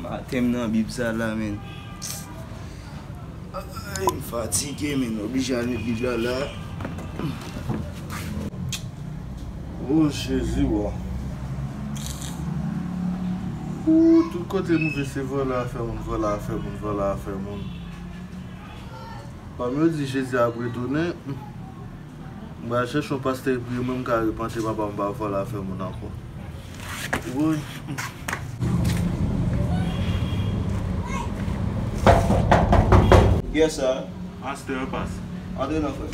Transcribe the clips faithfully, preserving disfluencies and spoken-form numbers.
Maten m nan Bib sa la, men. Ay, m fatige, men m oblije al met Bib la la. O Jezi, wa. Ou, tout kote m rive se vòlè afè moun, vòlè afè moun, vòlè afè moun. Kòm yo di Jezi ap retounen, m pral chèche yon pastè priye mwen, m ka repanti, papa m pa vòlè afè moun ankò. Woy. Yes, sir. Pastè, pas. Antre non, frè.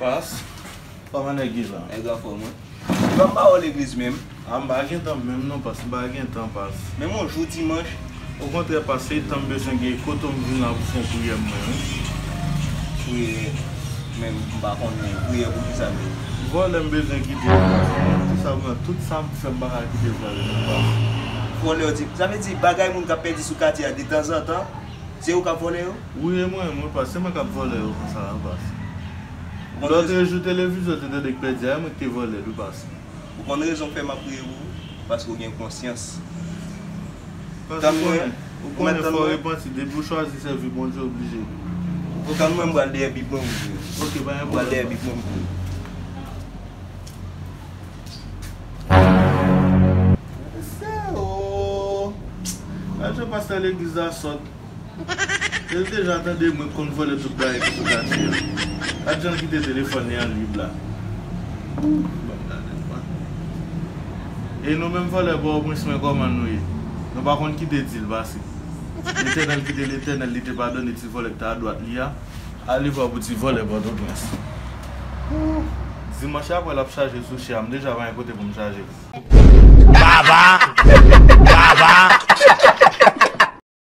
Pas. Kòman nèg ye la? Nèg anfòm, wi. Yo ap ba w legliz menm. A, m pa gen tan menm non, pas, m pa gen tan, pas. Menm yon jou dimanch. Okontrè, pas, se tan m bezwen gen kote m vin la pou fè yon priyè mwen, wi. Priyè, menm m pa konnen priyè pou kisa menm. Vòlè m bezwen kite, pas. Tout sa m, tout sa m fè, m pa ka kite vòlè, non, pas. Vòlè, yo di, sa vle di bagay moun k ap pèdi sou katye a detanzantan, se ou k ap vòlè yo? Wi, e mwen, mwen, pas, se mwen k ap vòlè yo konsa, pas. Lòt jou, televizyon te tande k pèdi a, e mwen ki te vòlè l, wi, pas. Ou konn rezon k fè m ap priye pou ou? Paske w gen konsyans. Pas, ou konnen, ou konnen fò w repanti. Depi w chwazi sèvi Bondye, w oblije. Ou tann mwen, m pral dèyè Bib mwen pou priye. Ok, pa gen pwoblèm. M pral dèyè Bib mwen pou priye. Mesye o! Gad jan pastè legliz la sòt. Li deja tande mwen konn vòlè tout bagay ki sou katye a. Gad jan l kite telefòn li an lib la. Ban m gade l, pa. E nou menm vòlè Pòtoprens, men kòman nou ye? Nou pa konn kite di l pase. Letènèl ki te Letènèl, li te padone ti vòlè k te adwat li a. Ale vwa pou ti vòlè Pòtoprens. Dimanch apre l ap chaje sou chè a, m deja pa gen kote pou m chaje. Baba!